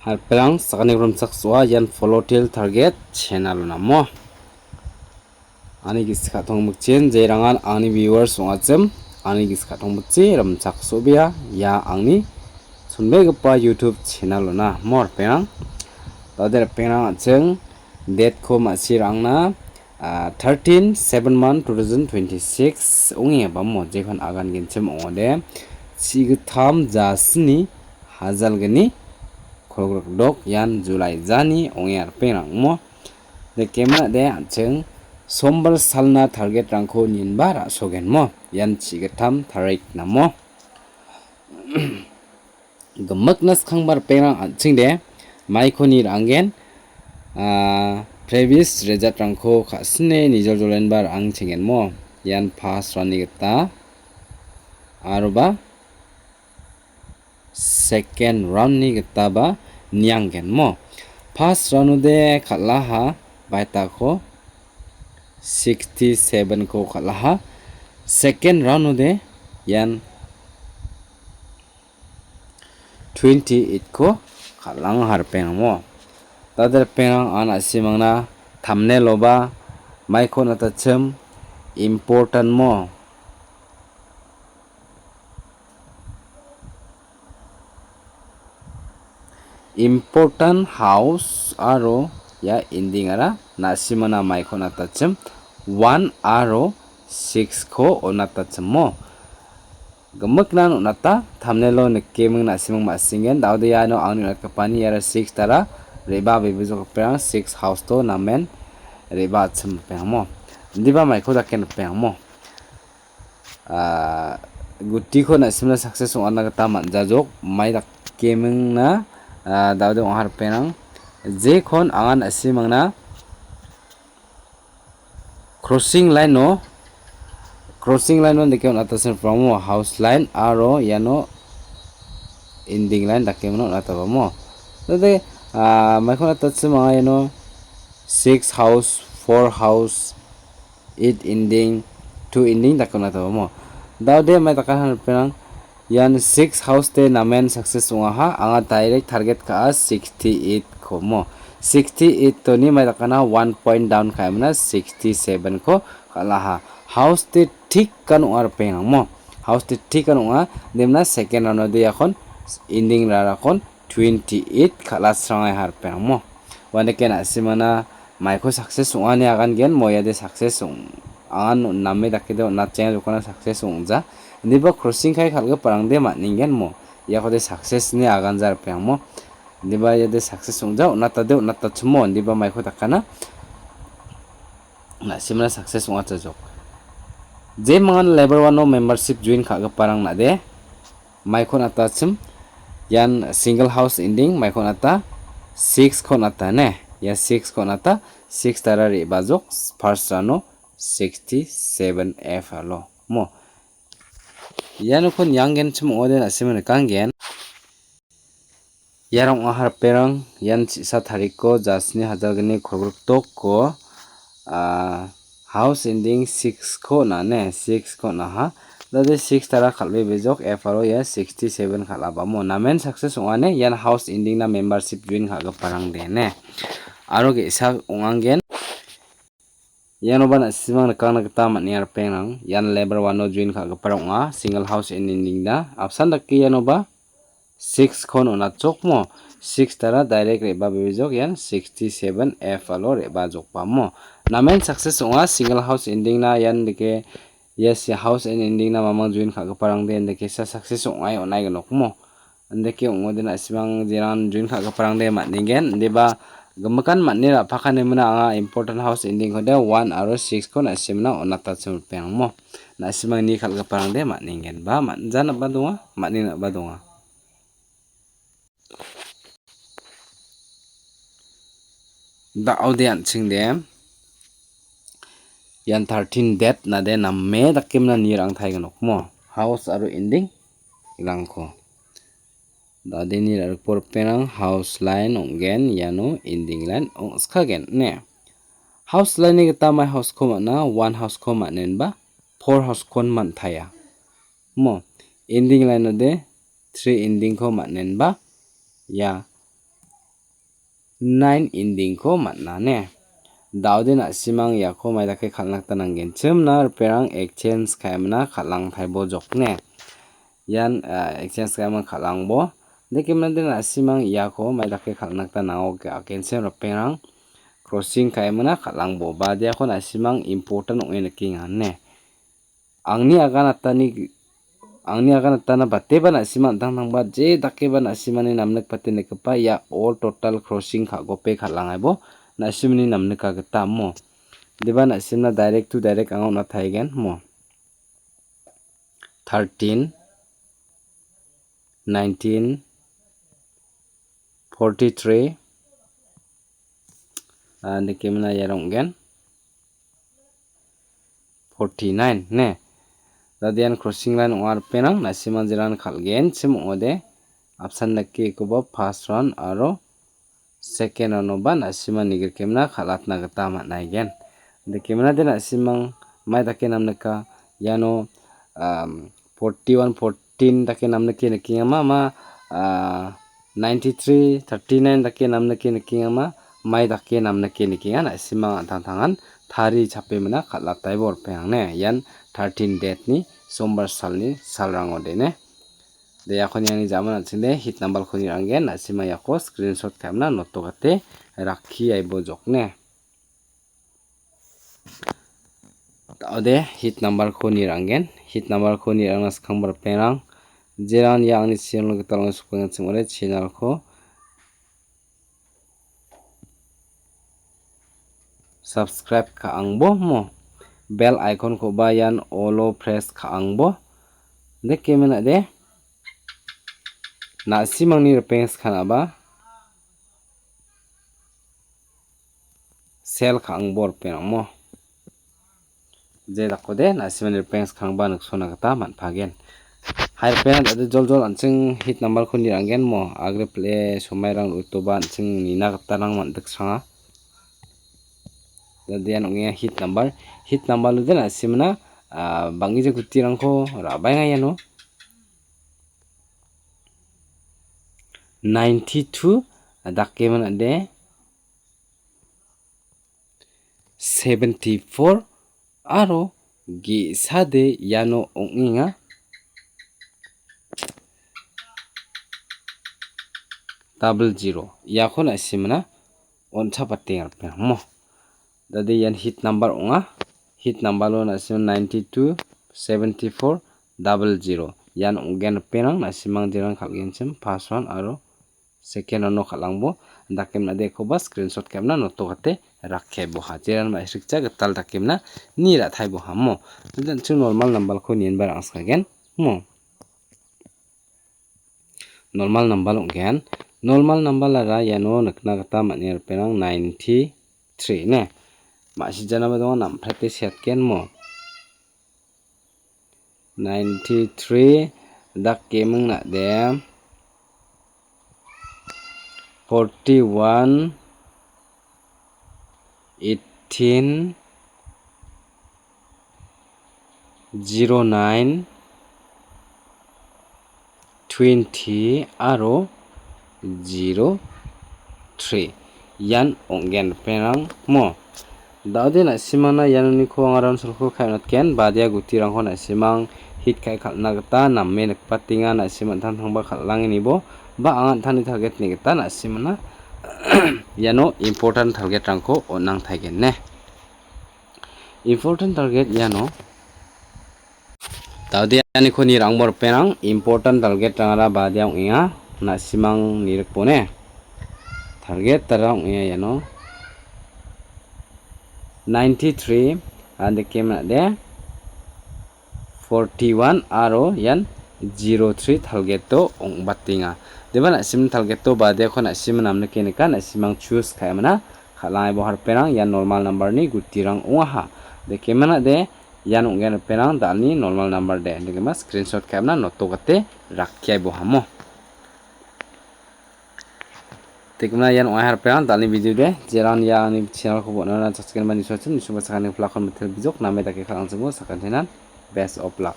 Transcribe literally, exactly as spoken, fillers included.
Harperang sakani rimchaksoa ian Follow Till Target channel-o namo. Ani gisik ka·tongmikchin jerangan angni viewers ong·achim, ani gisik ka·tongmikchi rimchaksobea ia angni chonbegipa YouTube channel-ona mo ripengrang. Dade ripengrang an·ching date-ko ma·sirangna, ah, thirteen seven month two thousand twenty-six ong·e bamo jekon agan genchim ong·ode, chigittam jasni hajalgni kolgrikdok ian July jani ong·e ripengrang mo. Dekemna de an·ching sombar salna target-rangko ninba ra·sogenmo. Ian chigittam tarik namo. Gimikna skangba ripengrang an·ching de maiko ni ra·angen, ah, previous result-rangko ka·sine nijoljolenba ra·angchengenmo. Ian first round-ni gita aroba second round-ni gitaba nianggenmo. First round-ode kal·aha baitako sixty-seven-ko kal·aha. Second round-ode ian twenty-eight-ko kal·angaha ripengrangmo. Dade ripengrang an a·simangna thumbnail-oba maiko on·atachim important-mo. Important house aro ia ending-ara na·simana maiko on·atachim one aro six-ko on·atachimo. Gimiknan on·ata, thumbnail-o nikeming na·siming ma·singen. Daode iano angni on·atgipani iara six tara re·baa bebejokgiparang six house-to namen re·baa achim ripengamo. Indiba maiko dake ripengamo. Ah, gutiko na·simna success ong·atna gita man·jajok. Mai dakemingna, ah, daode ong·a ripengrang. Jekon anga na·simangna crossing line-o, crossing line-o dake on·atasin ripengrangmo house line aro iano ending line dakemingna on·atabamo. Tade, ah, maiko on·atachim anga iano six house, four house, eight ending, two ending dake on·atabamo. Daode mai dakana ripengrang, ian six house-de namen success ong·aha. Anga direct target ka·a sixty-eight-komo. Sixty-eight-oni mai dakana one point down ka·emina sixty-seven-ko kal·aha. House-de tikan ong·a ripengrangmo. House-de tikan ong·a. Demna second round-ode iakon ending rarakon twenty-eight kal·asrangai ha ripengrangmo. Uandake na·simana maiko success ong·ani agangen mo iade success ong-, angan name dakede on·atjaenga jokona success ong·ja. Indiba crossing kai kal·giparangde man·engen mo. Iakode success ine aganja ripengrangmo. Indiba iade success ong·ja on·atade on·atachimo indiba maiko dakana. Na·simana success ong·achajok. Jemangan level one-o membership join ka·giparang na·de. Maiko on·atachim, ian single house ending, maiko on·ata, six-ko on·ata ne, ia six-ko on·ata, six tara re·bajok, first round-o sixty-seven F R-o mo. Ianokon ianggenchim ong·ode na·sime nikanggen. Iara ong·a ripengrang, ian chi·sa tariko jasni hajalgni kolgrikdokko, ah, house ending six-ko on·a ne, six-ko on·aha. Dade six tara kal·bebejok, F R-o ia sixty-seven kal·abamo. Namen success ong·a ne, ian house ending-na membership join ka·giparangde ne. Aro ge·sa ong·angen. Ianoba na·simang nikangna gita man·enga ripengrang. Ian level one-o join ka·gipara ong·a. Single house ending-na. Apsan dake ianoba six-kon on·achokmo. Six tara direct re·baa bebejok ian sixty-seven F R-o re·baa jokbamo. Namen success ong·a single house ending-na ian dake ia si house ending-na mamang join ka·giparangde indake sa success ong·ai on·ai gnokmo. Indake ong·ode na·simang jeran join ka·giparangde man·engen. Indiba gimikan man·e ra·pakanimina anga important house ending-kode one aro six-ko na·simna on·atachim ripengmo. Na·simang ni kal·giparangde man·engenba man·ja naba donga, man·e naba donga. Da·ode an·chingde ian thirteen date nade name dakemna nirang taignokmo. House aro ending-rangko. Dadeni ra·rikbo ripengrang house line ong·gen, iano ending line ong·skagen ine. House line-ni gita mai house-ko man·a, one house-ko man·enba, four house-kon man·taia. Mo, ending line-ode three ending-ko man·enba, ia nine ending-ko man·a ne. Da·ode na·simang iako mai dake kal·na gita nanggenchimna ripengrang exchange ka·emna kal·ang taibo jokne. Ian, ah, exchange ka·emna kal·angbo. Dake mande na·simang iako mai dake kal·na gita nango ge-, agenchim ripengrang crossing ka·emna kal·angbo. Badiako na·simang important ong·e nikenga ne. Angni aganatani, angni aganatana bateba na·sima an·tangtangba je dakeba na·simani namnikpate nikgipa ia all total crossing ka·gope kal·angaibo na·simani namnika gita amo. Deba na·simna direct to direct anga on·a taigen mo. Thirteen, nineteen, forty-three, ah, nikemna iarong·gen. Forty-nine ne. Dadian crossing line ong·a ripengrang, na·simang jeran kal·genchim ong·ode. Apsan dake ekoba first round aro second round-oba na·simang nigrikemna kal·atna gita man·aigen. Dikemna de na·simang mai dake namnika iano, um, forty-one, fourteen dake namnike nikengama, ma, ah, ninety-three, thirty-nine dake namnike nikengama, mai dake namnike nikenga, na·simang an·tangtangan tari chape mina kal·ataibo ripengrang ne. Ian thirteen date-ni sombar salni salrango de ne. De, iako niangni jaman an·ching de hit number-ko niranggen, na·simang iako screenshot ka·emna noto gate rakki aibo jokne. Da·ode hit number-ko niranggen. Hit number-ko nirangna skangba ripengrang. Jeran ia angni channel gital ong·e sokbaenga ching·ode channel-ko subscribe ka·angbo mo. Bell icon-koba ian all-o press ka·angbo. Deke mena de. Na·simangni ripeng skanaba. Sel ka·angbo ripengrangmo. Je dakode na·simani ripeng skangba niksona gita man·pagen. Hai ripeng dade joljol an·ching hit number-ko niranggen mo. Agre pile somairang utoba an·ching nina gitarang man·diksranga. Dade ian ong·enga hit number. Hit number-ode na·simna, ah, bang·gija gutirangko ra·baenga iano. Ninety-two dake man ade. Seventy-four aro ge·sade iano ong·enga. Double zero. Iako na·simna on·chapatenga ripengrangmo. Dade ian hit number ong·a. Hit number-o na·simang ninety-two, seventy-four, double zero. Ian ong·gen ripengrang na·simang jerang kal·genchim first round aro second round-o kal·angbo dakemna de ekoba screenshot ka·emna noto gate rakkiboha. Jeran ma·srikja gital dakemna ni ra·taiboha mo. Dade an·ching normal number-ko nienba rang·sikagen mo. Normal number ong·gen. Normal number-ara iano nikna gita man·e ripengrang ninety-three ne. Ma·sijanaba donga namprete setgen mo. Ninety-three dakeming na·de. Forty-one, eighteen, zero nine, twenty aro zero three. Ian ong·gen ripengrang mo. Da·ode na·simangna ianoniko anga raun solko ka·e on·atgen. Badia gutirangko na·simang hit ka·e kal·na gita name nikbatenga. Na·sim an·tangtangba kal·angenibo ba anga an·tangni target-ni gita na·simangna iano important target-rangko on·angtaigene. Important target iano. Da·ode ianiko nirangbo ripengrang important target-rangara badia ong·enga. Na·simang nirikbone. Target-ara ong·enga iano. Ninety-three, andake mande forty-one aro ian zero three target-o ong·batenga. Deba na·sim target-o badeko na·sim namnike nika, na·simang choose ka·emana. Kal·angaibo ripengrang ian normal number-ni gutirang ong·aha. Dake mande ian ong·gen ripengrang da·alni normal number de. Dikema screenshot ka·emna noto gate rakkiaibo hamo. Dikema ian ong·aha ripengrang da·alni video de. Jeran ia angni channel-ko bon·ana chakchigenba nisuachim, nisuba sakani plakon mitel bijok name dake kal·angchimbo sakantinan. Best of luck.